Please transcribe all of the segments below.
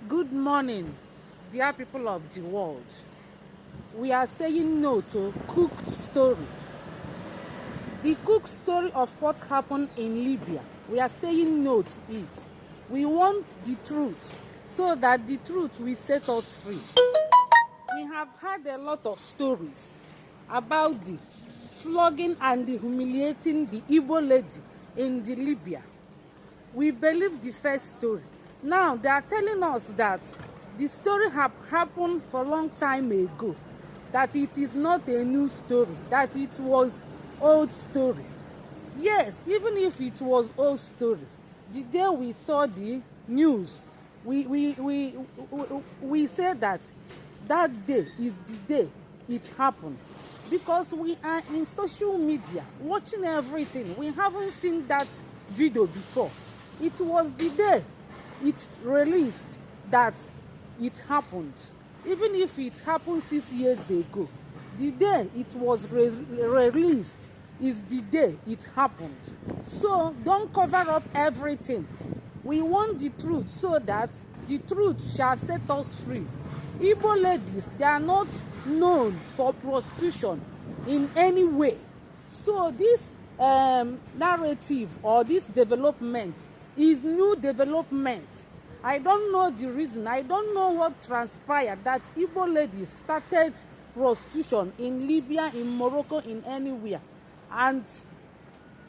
Good morning, dear people of the world. We are saying no to cooked story. The cooked story of what happened in Libya, we are saying no to it. We want the truth so that the truth will set us free. We have had a lot of stories about the flogging and the humiliating the Igbo lady in the Libya. We believe the first story. Now they are telling us that the story have happened for a long time ago, that it is not a new story, that it was old story. Yes, even if it was old story, the day we saw the news, we say that that day is the day it happened, because we are in social media watching everything. We haven't seen that video before. It was the day it released that it happened. Even if it happened 6 years ago, the day it was released is the day it happened. So don't cover up everything. We want the truth so that the truth shall set us free. Igbo ladies, they are not known for prostitution in any way. So this narrative or this development is new development. I don't know the reason. I don't know what transpired that Igbo ladies started prostitution in Libya, in Morocco, in anywhere. And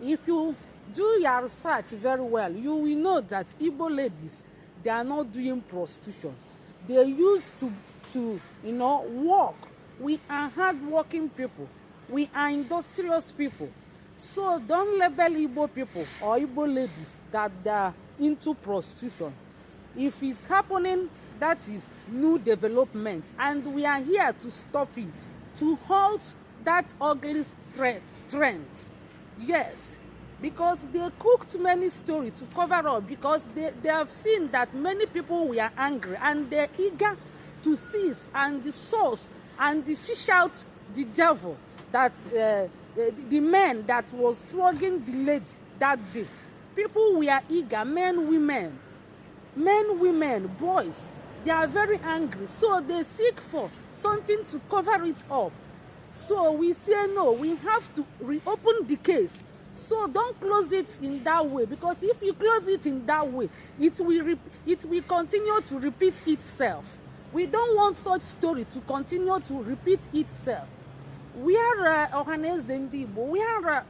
if you do your research very well, you will know that Igbo ladies, they are not doing prostitution. They used to work. We are hardworking people. We are industrious people. So don't label Igbo people or Igbo ladies that they are into prostitution. If it's happening, that is new development, and we are here to stop it, to halt that ugly trend. Yes, because they cooked many stories to cover up, because they have seen that many people were angry and they're eager to seize and the source and the fish out the devil that the man that was flogging the lady that day. People were eager, men, women, men, women, boys. They are very angry, so they seek for something to cover it up. So we say no, we have to reopen the case. So don't close it in that way, because if you close it in that way, it will continue to repeat itself. We don't want such story to continue to repeat itself. We are Ọhaneze Ndị Igbo, we are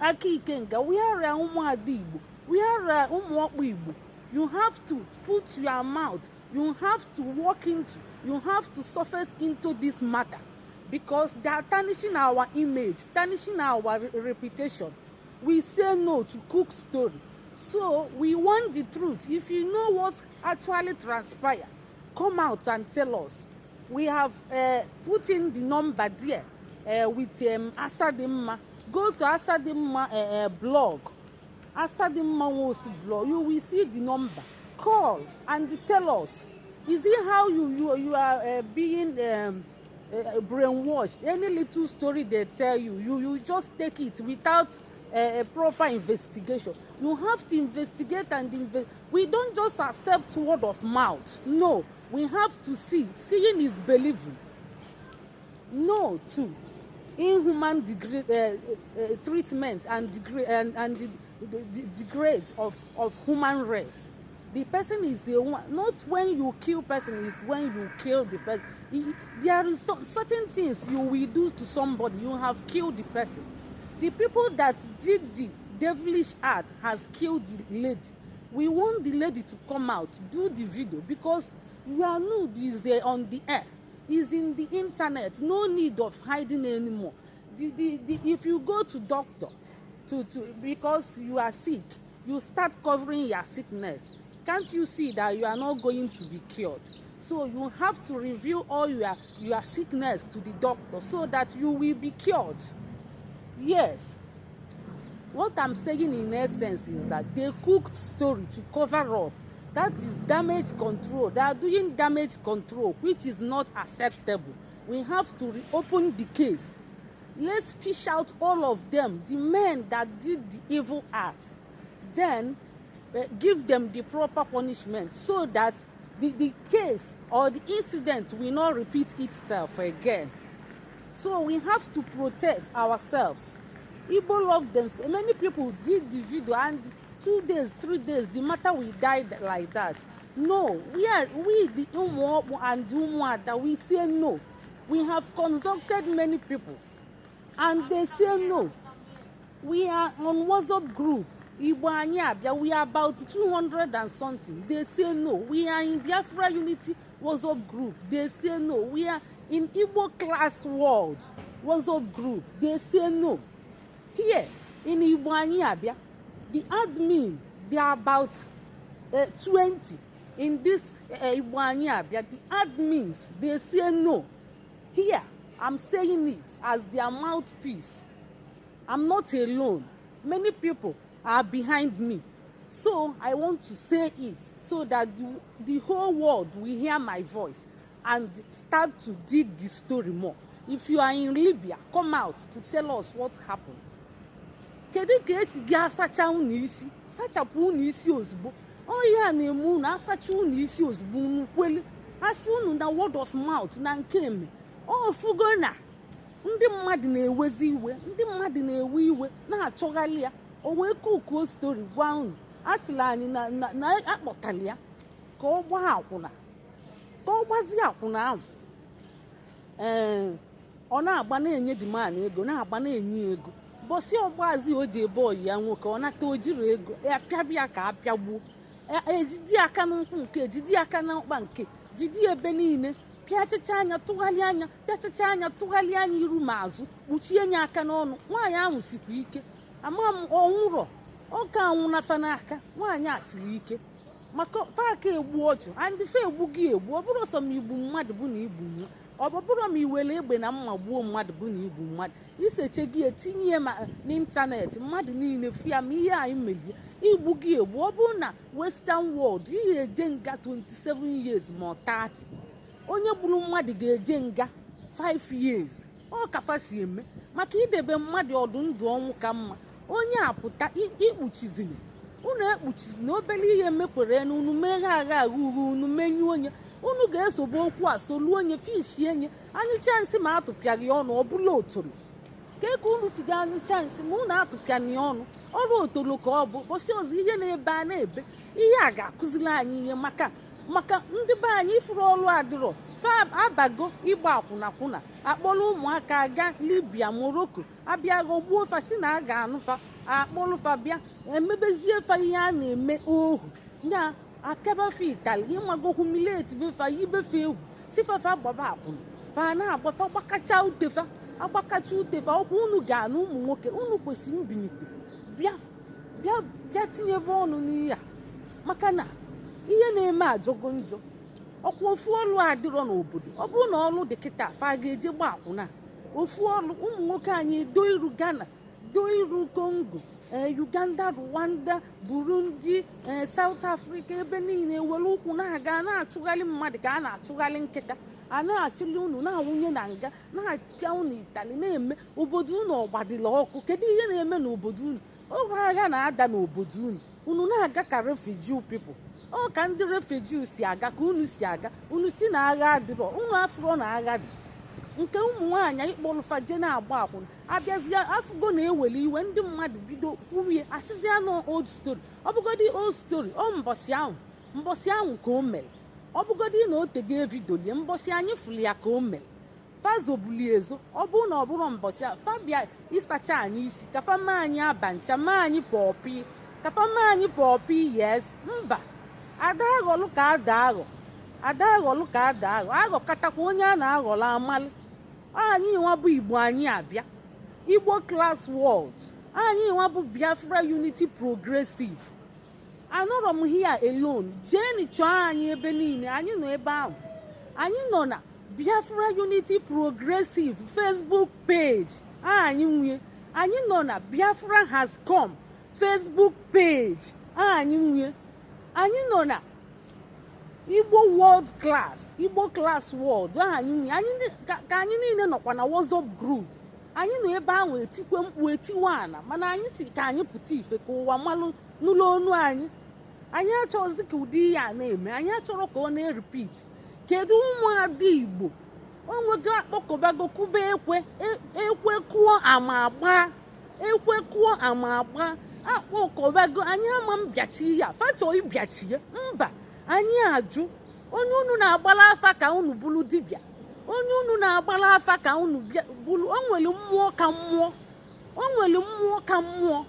Aka Ikenga, we are ụmụada Igbo, we are ụmụọkpụ Igbo. You have to put your mouth, you have to walk into, you have to surface into this matter, because they are tarnishing our image, tarnishing our reputation. We say no to cook story. So we want the truth. If you know what actually transpire, come out and tell us. We have put in the number there with Asadimma. Go to Asadimma blog, Asadimma Nwosu blog. You will see the number. Call and tell us. Is it how you are being brainwashed? Any little story they tell you, you just take it without a proper investigation. You have to investigate and we don't just accept word of mouth. No, we have to see. Seeing is believing. No to inhuman degrade, treatment and degrade and the degrade of human race. The person is the one. Not when you kill person, is when you kill the person. There is some certain things you will do to somebody, you have killed the person. The people that did the devilish act has killed the lady. We want the lady to come out, do the video, because your nude is there on the air, is in the internet. No need of hiding anymore. The, the, the if you go to doctor to because you are sick, you start covering your sickness. Can't you see that you are not going to be cured? So you have to reveal all your sickness to the doctor so that you will be cured. Yes, what I'm saying in essence is that they cooked story to cover up. That is damage control. They are doing damage control, which is not acceptable. We have to reopen the case. Let's fish out all of them, the men that did the evil act, then give them the proper punishment so that The case or the incident will not repeat itself again. So we have to protect ourselves. Igbo love them. Many people did the video and 2 days, 3 days, the matter will die like that. No, we the Umuokpu and the Umuada, we say no. We have consulted many people and they say no. We are on WhatsApp group Igbo Anyị Abịa. We are about 200 and something. They say no. We are in Biafra Unity WhatsApp group. They say no. We are in Igbo Class World WhatsApp group. They say no. Here in Igbo Anyị Abịa, the admin, they are about 20 in this Igbo Anyị Abịa. The admins, they say no. Here I'm saying it as their mouthpiece. I'm not alone. Many people are behind me. So I want to say it so that the whole world will hear my voice and start to dig the story more. If you are in Libya, come out to tell us what happened. Kedu ka esi gị asacha unu isi, sachapụ unu isi ozugbo? Ọ ihe a na-eme unu, asacha unu isi ozugbo, unu kweli asị unu na word of mouth na nke eme ofugo na ndị mmadụ na-ewezi iwe, ndị mmadụ na-ewe iwe na-achọghalị ya. O wee kukuo story gwa unu, a sịrị anyị na akpọtali ya ka ọ gbaa akwụna, ka ọ gbazie akwụna ahụ. Ee, ọ na-agba na-enye the man ego, na-agba na-enye ya ego. Bọsị ọgbazi o ji ebe oyi ya nwoke, ọ nata o jiri ego apịabịa ka apịagbuo, ejide aka n'ụkwụ nke, ejide aka n'ọkpa nke, jide ebe niile, pịachacha anya, tụgharị anya, pịachacha anya, tụgharị anya, iru ma azụ, kpuchie nye aka n'ọnụ. Nwaanyị ahụ sikwa ike, ama m ọnwụrọ ọka anwụ nafa n'aka. Nwaanyị a siri ike maka faka egbu ọchụ and fe egbu gị egbu. Ọ bụrụ sọ ma igbu mmadụ bụ na igbu nwa, ọ bụrụ ma iwere egbe na mma gbuo mmadụ bụ na igbu mmadụ, iseche gị etinye ma n'ịntanetị, mmadụ niile fụ ya. Ma ihe anyị merie igbu gị egbu, ọ bụrụ na Western world, ihe eje nga 27 years ma ọ 30. Onye gburu mmadụ ga-eje nga 5 years. Ọ kafa si eme maka idebe mmadụ ọdụ ndụ ọnwụ ka mma. Onye apụta ikpuchizini unu, ekpuchizina obere ihe mekwere na unu meghe agha agha ughe, unu menyu onye unu ga-esobe okwu a, solu onye fishie nye anyụcha nsị ma atụpịaghị ọnụ. Ọ bụla otoro ka ka unu si ga anyụcha nsị ma unu atụpịana ya ọnụ, ọrụ otolo ka ọ bụ. Bọsị ọzọ ihe na-ebe a na-ebe, ihe a ga-akụziri anyị ihe maka ndị be anyị ifuru ọrụ adịrọ fa abago ịgba akwụnakwụna, akpọrọ ụmụaka aga Libya, Morocco, abịa ghọgbuo fa, si na a ga-anụ fa, akpọrọ fa bịa emebezie fa ihe a na-eme ohu nya, apịabafe itali, ịmago, humiliate befa, yibefe egwu, si fafa gbaba akwụna. Fa na-agba, fa gbakacha utefa, agbakacha utefa ọkwa. Unu ga-anụ ụmụ nwoke, unu kwesịrị mbinite bịa bịa bịa tinyebe ọnụ n'ihe a, maka na ihe na-eme ajọgo njọ. Ọkwa ofu ọlụ adịrọ n'obodo. Ọ bụrụ na ọlụ dị kịta, fa ga-eje gba akwụna? Ofu ọlụ, ụmụ nwoke anyị edo iru Ghana, do iru Congo, Uganda, Rwanda, Burundi, South Africa, ebe niile, were ụkwụ na-aga na-achụgharị mmadụ ka a na-achụgharị nkịta, a na-achịli unu na-awụnye na nga, na-apịa unu itali, na-eme obodo unu ọgbadịla ọkụ. Kedu ihe na-eme n'obodo unu? Ọrụ agha na-ada n'obodo unu, unu na-aga ka refugee people. Ọ ka ndị refugee si aga ka unu si aga. Unu si na agha adịrọ, unu afụrọ na agha dị. Nke ụmụ nwaanyị ịkpọrụfa je na-agba akwụna, abịazie afụgo na-eweli iwe ndị mmadụ bido kwurie, asịzịa na old story. Ọ bụgodi old story, ọ mbọsị ahụ, mbọsị ahụ ka o mere. Ọ bụgodi na o tego evidolie, mbọsị anyị fụrụ ya ka o mere. Fazobuli ezo. Ọ bụrụ na ọ bụrụ mbọsị ahụ fa bịa ịsacha anyị isi, ka fa mee anyị aba ncha, mee anyị pọpị, ka fa mee anyị pọpị. Yes, mba, ada aghọlụ ka ada aghọ, ada aghọlụ ka ada aghọ, aghọkatakwa onye a na-aghọrọ amalị. Anyị nwa bụ Igbo anyị abịa, Igbo Class World, anyị nwa bụ Biafra Unity Progressive. Anọrọ m here alone. Jeni chọọ anyị ebe niile, anyị nọ ebe ahụ. Anyị nọ na Biafra Unity Progressive Facebook page anyị nwunye. Anyị nọ na Biafra Has Come Facebook page anyị nwunye. Anyị nọ na Igbo World Class, Igbo Class World anyị nwunye. Anyị ka anyị niile nọkwa na WhatsApp group. Anyị nọ ebe ahụ etikwe mkpu, etiwe ana, mana anyị si ka anyị pụta ife ka ụwa malụ n'ụlọ onu anyị. Anyị achọghịzi ka ụdị ihe a na-eme. Anyị achọrọ ka ọ na-erepeat. Kedu ụmụada Igbo onwego akpọkọbago kwube ekwe ekwe kụọ ama agba, ekwe kụọ ama agba, akpọkọbago. Anyị ama mbịachi ya fachọ ịbịachie mba. Anyị ajụ onye unu na-agbala afa ka unu bụrụ dibịa, onye unu na-agbala afa ka unu bụrụ. O nwere mmụọ ka mmụọ, o nwere mmụọ ka mmụọ.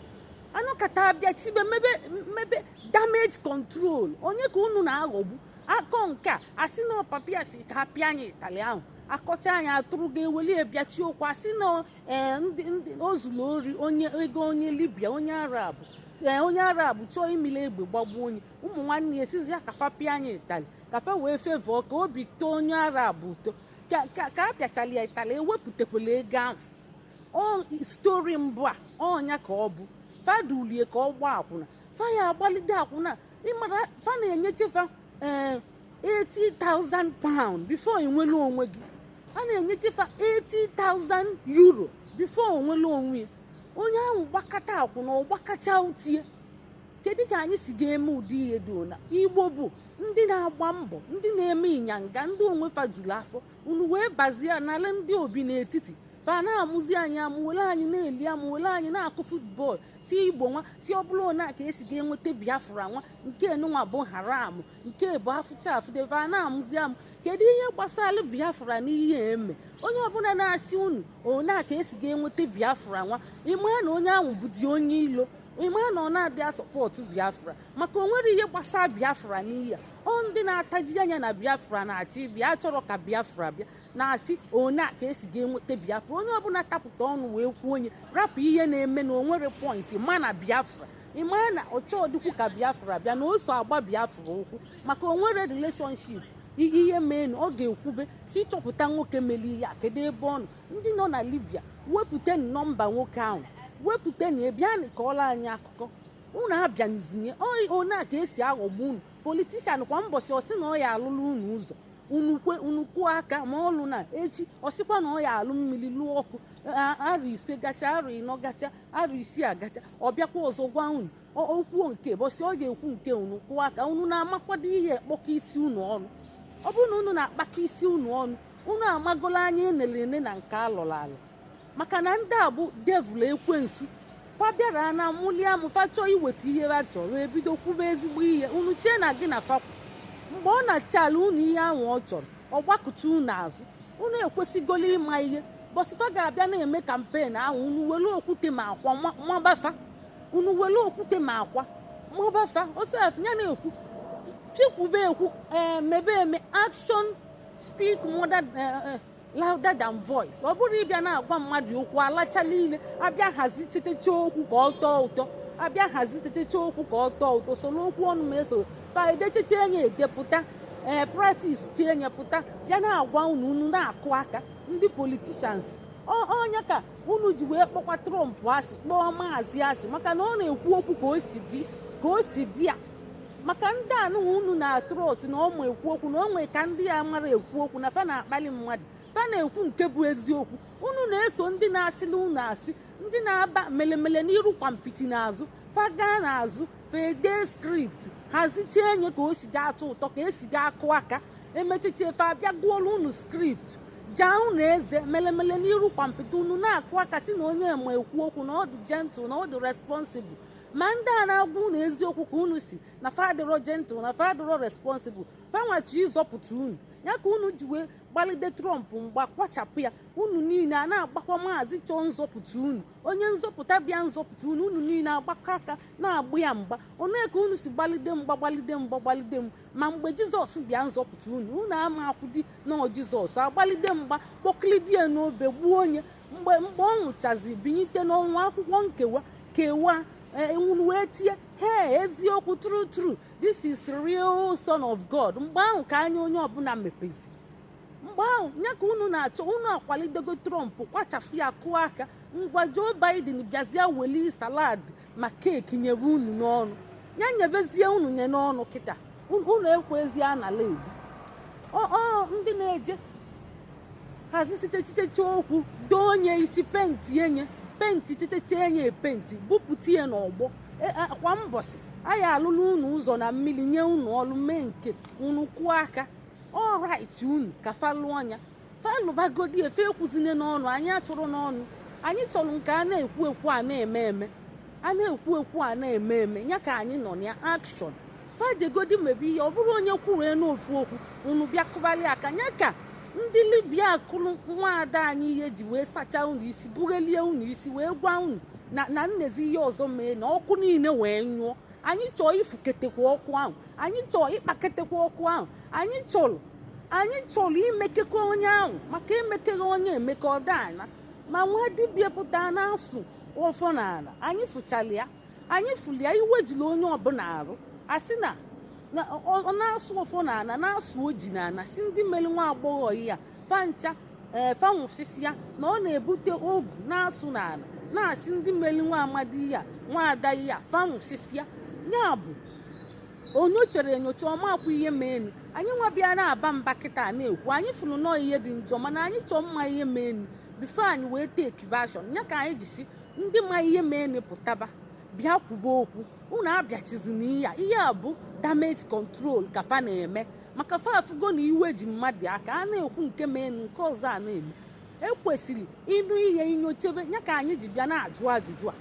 Anọkata abịa chibe mebe mebe damage control. Onye ka unu na-aghọgbu? Akọ nke a, asị na ọpapịa si ka apịa anyị ịtalị ahụ, akọcha anyị atụrụ ga-eweli ebiachi okwu, asị na ee, ndị o zuru ori onye ego, onye Libya, onye Arab, ee, onye Arab chọọ imile egbe gbagbuo onye ụmụ nwanne ya, esizi ya kafa pịa anyị ịtalị kafa wee favour ka obi too onye Arab ụtọ ka a pịachala ya ịtalị, ewepụtakwala ego ahụ. Ọ story mbụ a, ọnya ka ọ bụ fadulie ka ọ gbaa akwụna, fa ya agbalide akwụna. Ịmara fa na-enyechefa ee £80,000 before enwere onwe gị. A na-enyechefa €80,000 before onwere onwe ya. Onye ahụ gbakọta akwụna, ọ gbakacha utie. Kedu ka anyị si ga-eme ụdị ihe dị ona? Igbo bụ ndị na-agba mbọ, ndị na-eme ịnyanga, ndị onwe fajuru afọ. Unu wee bazie n'ala ndị obi n'etiti fa na-amụzi anyị amụ, were anyị na-eli amụ, were anyị na-akụ football. Si Igbo nwa si ọ bụrụ ona ka esi ga-enweta Biafra nwa nke nwa bụ haram, nke bụ afụcha afụdebe a na-amụzi amụ. Kedu ihe gbasara Biafra n'ihe eme? Onye ọbụla na-asị unu ona ka esi ga-enweta Biafra nwa, ịmaa na onye ahụ bụ di onye ilo, ịmaa na ọ na-adị asupport Biafra, maka o nwere ihe gbasara Biafra n'ihe a. Ọ ndị na-ataji anya na Biafra na-achị bịa, chọrọ ka Biafra bịa, na-asị one a ka esi ga-enweta Biafra. Onye ọbụla tapụta ọnụ wee kwuo, onye rapụ ihe na-eme na onwere point ma na Biafra, ịmaa na ọchọọ dịkwu ka Biafra bịa na o so agba Biafra ụkwụ, maka onwere relationship ihe meenụ. Ọ ga-ekwube si chọpụta nwoke mere ihe a, kedu ebe ọ nọ? Ndị nọ na Libya, wepụta nọmba nwoke ahụ, wepụta na bịanụ ka ọla anyị akụkọ. Unu abịanụzinye one a ka esi aghọgbu unu. Politician kwa mbọchị ọsị na ọ ya alụlụ unu ụzọ, unu kwe, unu kụọ aka. Ma ọlụ na echi, ọsịkwa na ọ ya alụ mmiri, lụọ ọkụ. Arọ 5 gacha, arọ 4 gacha, arọ 6 agacha, ọ bịakwa ọzọ gwa unu okwuo nke bọsị ọ ga-ekwu nke, unu kụọ aka. Unu na-amakwado ihe ekpọkọ isi unu ọnụ. Ọ bụrụ na unu na-akpakọ isi unu ọnụ, unu amagola anya enele ene na nke alọrọ alọ, maka na ndị a bụ devil, ekwensu. Fa bịara na mụli amụ, fa chọọ iweta ihe ha chọrọ, ebido kwube ezigbo ihe. Unu chie na gị na fakwu mgbe ọ na-achala unu ihe ahụ ọ chọrọ, ọ gbakụta unu azụ. Unu ekwesịgolo ịma ihe bọsịfa ga-abịa na-eme campaign ahụ. Unu were okwute ma akwa mabafa, unu were okwute ma akwa mabafa osef ya na-ekwu chikwube ekwu ee mebe eme. Action speak more than, louder than voice. Ọ bụrụ ịbịa na-agwa mmadụ okwu alachala ile, abịa hazi checheche okwu ka ọ tọọ ụtọ, abịa hazi checheche okwu ka ọ tọọ ụtọ, soro okwu ọnụ ma esoro fa edecheche enye edepụta ee practice chie nye pụta bịa na-agwa unu, unu na-akụ aka. Ndị politicians ọnya ka unu ji wee kpọkwa Trump asị, kpọọ maazị asị, maka na ọ na-ekwu okwu ka o si dị, ka o si dị ya. Maka ndị anụnwa unu na-atrust na ọ ma ekwu okwu, na o nwee ka ndị ya mara ekwu okwu, na fa na-akpali mmadụ, fa na-ekwu nke bụ eziokwu. Unu na-eso ndị na-asịla unu asị, ndị na-aba melemele n'iru, kwampiti n'azụ. Fa gaa n'azụ, fa ede script, hazichie enye ka o si ga atọ ụtọ, ka esi ga akụ aka. Emechiche, fa abịa gụọla unu script, jaa unu eze melemele n'iru, kwampiti. Unu na-akụ aka si na onye ma ekwu okwu, na ọ dị gentle, na ọ dị responsible. Ma ndị a na-agwa unu eziokwu ka unu si na fa adịrọ gentle, na fa adịrọ responsible, fa nwachi ịzọpụta unu. Ya ka unu ji wee gbalide Trump mgba, kwachapụ ya. Unu niile a na-agbakwa maazị chọọ nzọpụta unu, onye nzọpụta bịa nzọpụta unu. Unu niile agbakọ aka na-agbụ ya mgba. Onee ka unu si gbalide mgba, gbalide mgba, gbalide m? Ma mgbe Jizọs bịa nzọpụta unu, unu ama akwụdi nọọ. Jizọs agbalide mgba, kpọkilide ya n'obe, gbuo onye. Mgbe ọ nwụchazi, binyite n'ọnwa, akwụkwọ nkewa kewa unu wee tie, "Hey, eziokwu, true, true, this is the real son of God." Mgbe ahụ ka anya onye ọbụla mepezi. Mgbe ahụ ya ka unu na-achọ. Unu akwalidego Trump, kwachafụ ya, kụọ aka. Ngwa, Joe Biden bịazie weli salad ma cake nyebe unu n'ọnụ, ya nyebezie unu nye n'ọnụ kịta. Unu ekwezie anala eli ọ ndị na-eje hazi chichechicheche okwu doo onye isi, paint enye paint, chicheche enye paint, bupụta ya n'ọgbọ kwa mbọsị. Anyị alụlụ unu ụzọ na mmiri, nye unu ọlụ, mee nke unu kwụọ aka. Alright, unu ka fa lụọ anya, fa lụbagodi efe. Ekwuzine n'ọnụ, anyị achọrọ n'ọnụ. Anyị chọrọ nke a na-ekwu ekwu, a na-eme eme, a na-ekwu ekwu, a na-eme eme. Ya ka anyị nọ na ya, action. Fajegodi mebe ihe. Ọ bụrụ onye kwuru n'ofu okwu, unu bịa kụbalị aka. Ya ka ndị Libya kụrụ nwaada anyị ihe ji wee sachaa unu isi, bughelie unu isi, wee gwa unu na nnezi ihe ọzọ mee na ọkụ niile wee nyụọ. Anyị chọọ ifuketekwa ọkụ ahụ, anyị chọọ ịkpaketekwa ọkụ ahụ, anyị chọrọ imekekwa onye ahụ, maka emekeghị onye emeke ọ daa. Ma nwa dibịa pụta na-asụ ọfọ n'ala, anyị fụchala ya, anyị fụli ya. Iwe jiri onye ọbụla arụ, asị na ọ na-asụ ọfọ n'ala, na-asụ oji n'ala, si ndị mere nwa agbọghọ ya fancha ee fanwụsịsị ya, na ọ na-ebute ogu na-asụ n'ala, na-asị ndị mere nwa amadi ya, nwa ada ya, fanwụsịsị ya. Ya bụ onye chere enyocha ọmakwa ihe meenu. Anyị nwa bịa na-aba mba kịta na-ekwu, anyị fụrụ nọọ ihe dị njọ, mana anyị chọọ mma ihe meenu before anyị wee take action. Ya ka anyị ji si ndị ma ihe meenu pụtaba bịa kwuba okwu. Unu abịachizina ihe a. Ihe a bụ damage control ka fa na-eme, maka fa afụgo na iwe ji mmadụ aka. A na-ekwu nke meenu, nke ọzọ a na-eme. Ekwesịrị ịnụ ihe inyochebe. Ya ka anyị ji bịa na-ajụ ajụjụ a,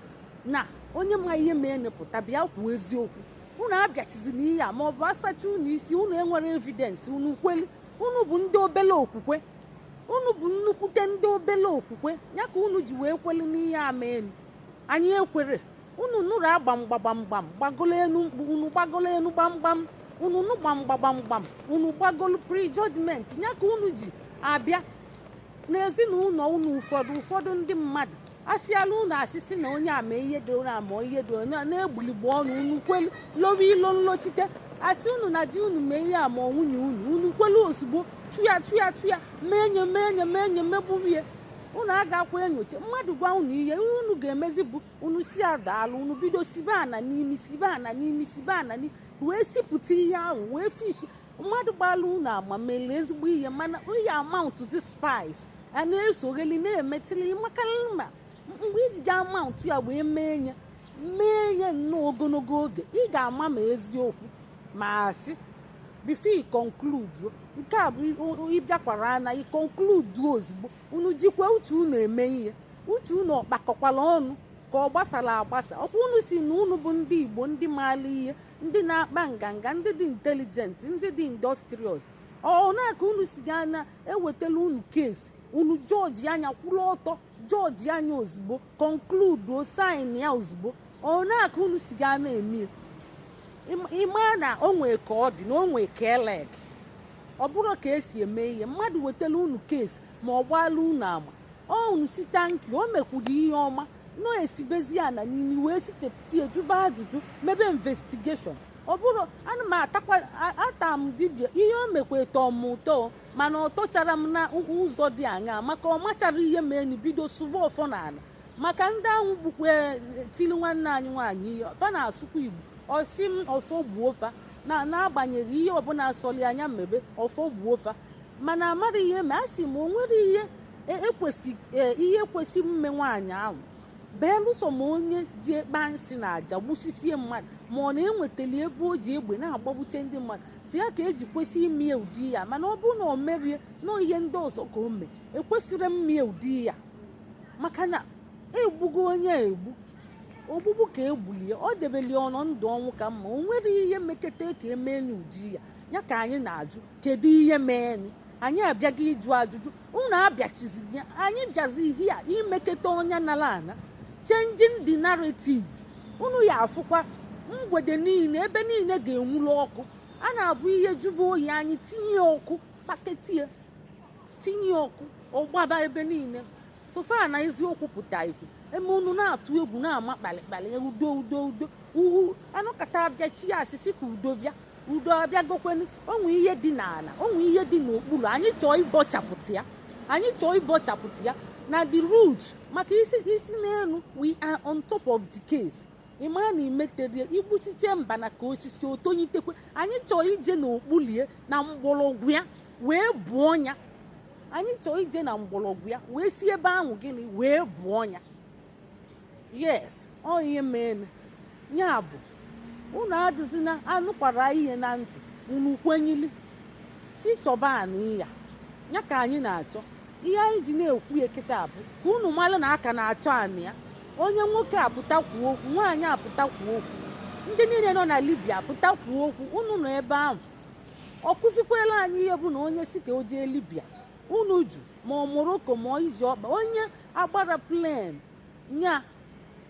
na onye ma ihe meenu pụta bịa kwuo eziokwu. Unu abịachizina ihe a, ma ọ bụ asacha unu isi. Unu enwere evidence, unu kweli. Unu bụ ndị obele okwukwe, unu bụ nnukwute ndị obele okwukwe. Ya ka unu ji wee kwelu n'ihe a meenu. Anyị ekwere unu nụrụ agbamgbamgbam gbagolo enu mkpu, unu gbagolo enu gbamgbam, unu nụ gbamgbamgbam, unu gbagolo prejudgment. Ya ka unu ji abịa n'ezinụlọ unu. Ụfọdụ ndị mmadụ asịala unu asịsị na onye ama ihe dị, onye ama ihe dị, onye na-egbuligbo ọnụ, unu kwelu lowe ilo nlochite. Asị unu na di unu mee ihe ama, nwunye unu, unu kwelu ozugbo, chụya chụya chụya, menye menye menye, megbuwie. Unu agakwa enyocha. Mmadụ gwa unu ihe unu ga-emezi bụ unu si adaalụ, unu bido sibe ana n'imi, sibe ana n'imi, sibe ana n'imi, wee sipụta ihe ahụ, wee fish. Mmadụ gbala unu ama mere ezigbo ihe, mana ihe amountzi spice a na-esogheli na-emetili maka mma. Mgbe iji ga amount ya wee mee nye mee nye nnọọ ogologo oge, ị ga-ama ma eziokwu ma asị before i conclude. Nke a bụ ịbịakwara na i conclude ozugbo. Unu jikwa uche unu eme ihe. Uche unu ọkpakọkwala ọnụ ka ọ gbasara agbasa? Ọkwa unu si na unu bụ ndị Igbo, ndị maara ihe, ndị na-akpa nganga, ndị dị intelligent, ndị dị industrious. Ọ na-aka unu si gaa na ewetala unu case, unu jọji anya kwụrụ ọtọ, jọji anya ozugbo, conclude, sign ya ozugbo. Ọ na-aka unu si gaa na-eme. Ịma na o nwee ka ọ dị, na o nwee ka eleg. Ọ bụrụ ka esi eme ihe, mmadụ wetala unu case ma ọ gbaala unu ama, ọ unu si thank you, o mekwuru ihe ọma nọ, esibezi ana n'imi wee sichepụta ya, jụba ajụjụ, mebe investigation. Ọ bụrụ ana m atakwa ata m dibịa ihe o mekwa tọọ m ụtọ, mana ọ tọchara m na ụzọ dị aṅaa, maka ọ machara ihe menu, bido sụba ọfọ n'ala. Maka ndị ahụ bụkwa tili nwanne anyị nwaanyị ihe fa na-asụkwa Igbo, ọsị m ọfọ gbuo fa, na n'agbanyeghị ihe ọbụla sọli anya mmebe ọfọ gbuo fa, mana amara ihe ma a sị m o nwere ihe ekwesị, ihe kwesị mme nwaanyị ahụ, belụsọ ma onye ji ekpa nsị na aja gbusisie mmadụ, ma ọ na-enwetali ebe o ji egbe na-agbagbuche ndị mmadụ, si ya ka eji kwesị ime ụdị ya. Mana ọ bụrụ na o merie nọọ ihe ndị ọzọ ka o mee, ekwesịrị mmie ụdị ya, maka na egbugo onye egbu ogbugbu ka egbulie, ọ debelie ọnọ ndụ ọnwụ ka mma. O nwere ihe meketa ka emee n'ụdị ya. Ya ka anyị na-ajụ, kedu ihe meeni? Anyị abịaghị ịjụ ajụjụ, unu abịachiziri ya. Anyị bịazi ihe a imeketa onye nara ana, changing the narrative. Unu ya afụkwa mgbede niile, ebe niile ga-enwuru ọkụ. A na-abụ ihe jụba oyi, anyị tinye ọkụ, kpaketie, tinye ọkụ, ọgbaba ebe niile. Sofa na eziokwu pụta ife eme, unu na-atụ egwu, na-ama kpalịkpalị. Udo, udo, udo, uhu anụkata abịa chi ya asịsị ka udo bịa. Udo abịagokwenu. Onwe ihe dị n'ala, onwe ihe dị n'okpuru. Anyị chọọ ịbọchapụta ya, anyị chọọ ịbọchapụta ya na the root, maka isi isi n'elu. We are on top of the case. Ị mara na imeterie igbuchiche mbana ka osisi otonyitekwe. Anyị chọọ ije n'okpulie na mgbọrọgwụ ya wee bụọ ya. Anyị chọọ ije na mgbọrọgwụ ya wee si ebe ahụ gịnị wee bụọ ya. Yes, ọ ihe mee ya bụ Unu adịzina anụkwara ihe na ntị unu kwenyili si chọba anị ya. Ya ka anyị na-achọ. Ihe anyị ji na-ekwu ya kịta bụ ka unu mara na aka na-achọ anị ya. Onye nwoke apụta kwuo okwu, nwaanyị apụta kwuo okwu, ndị niile nọ na Libya apụta kwuo okwu. Unu nọ ebe ahụ, ọ kụzikwela anyị ihe bụ na onye si ka o jee Libya, unu ju ma ọ Morocco ma ọ iji ọkpa. Onye agbara plane nya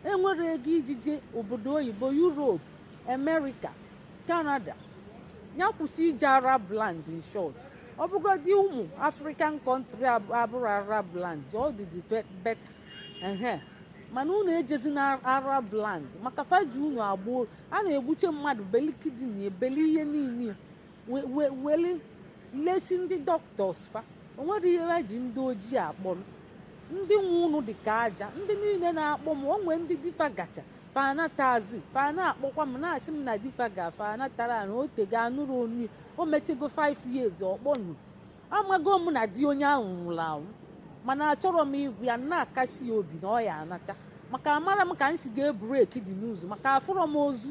enwere ego iji jee obodo oyibo, Europe, America, Canada, ya kwụsị ije Arab land. In short, ọ bụgodị ụmụ African country abụrụ Arab land, ọ dịdị better. Ehe, mana unu ejezi na Arab land maka faji unu agbuo. A na-egbuche mmadụ, beli kidney, ebeli ihe niile, weli lesi ndị doctors fa. O nwere ihe ha ji ndị ojii akpọrọ ndị nwe unu dị ka aja. Ndị niile na-akpọ m, onwe ndị difa gacha fanatazi, fa na-akpọkwa m na-asị m na difa ga fa natara na otego anụrụ onu. O mechego 5 years ọkpọnụ. Amago m na di onye ahụ nwụrụ anwụ, mana achọrọ m igwu ya na-akasi ya obi na ọ ya anata, maka amara m ka m si ga-e break dị n'ụzọ, maka afụrọ m ozu.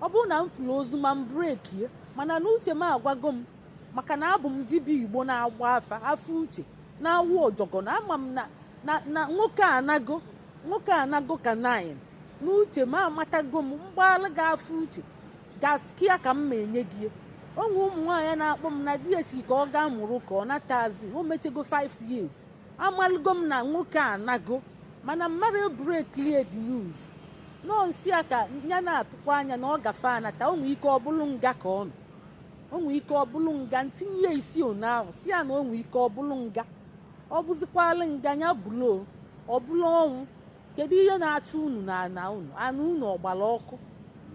Ọ bụrụ na m fụrụ ozu ma m break ye, mana n'uche m agwago m, maka na abụ m dibịa Igbo na-agba afa, afọ uche na-awụ ọjọgọ, na ama m na nwoke anago, nwoke anago ka 9. N'uche m amatago m mgbaghalụ gị afọ uche gaskia ka m ma enye gị. Onwe ụmụ nwaanyị na-akpọ m na di ya si ka ọ gaa mụrụ ka ọ natazi, o mechego 5 years. Amalụgo m na nwoke anago, mana mmadụ breaklie the news nọọsụ ya ka ya na-atụkwa anya na ọ gafe anata. O nwee ike ọ bụrụ nga ka ọ nọ, o nwee ike ọ bụrụ nga ntinye ya isi one ahụ si ya na o nwee ike ọ bụrụ nga, ọ bụzikwala nga ya bulo, ọ bụrụ ọnwụ. Kedu ihe na-achụ unu na ana unu? Ana unu ọgbara ọkụ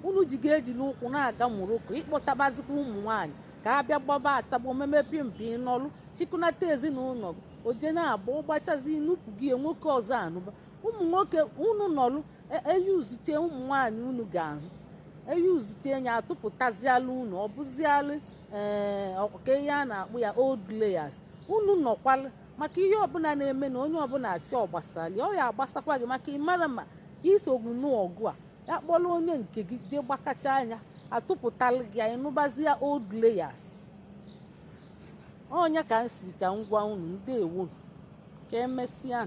unu ji ga-eji n'ụkwụ na-aga Morocco ịkpọtabazikwa ụmụ nwaanyị ka a bịa gbaba asagba omeme pimpi n'ọlụ chịkọnata ezinụlọ oje na-agba ụgbachazi nupụ gị nwoke ọzọ anụba ụmụ nwoke unu nọlụ eyuzute ụmụ nwaanyị unu ga-ahụ eyuzute ya atụpụtaziala unu. Ọ bụzialụ ee ka ihe a na-akpụ ya old layers unu nọkwalụ, maka ihe ọbụla na-eme na onye ọbụla asị ọ gbasara ọ ya agbasakwa gị, maka ịmara ma isogbu n'ọgụ a ya kpọrọ onye nke gị jee gbakacha anya atụpụtalụ gị anyị nụbazie old layers. Ọnya ka m si ka m gwa unu. Ndewo, ka emesịa.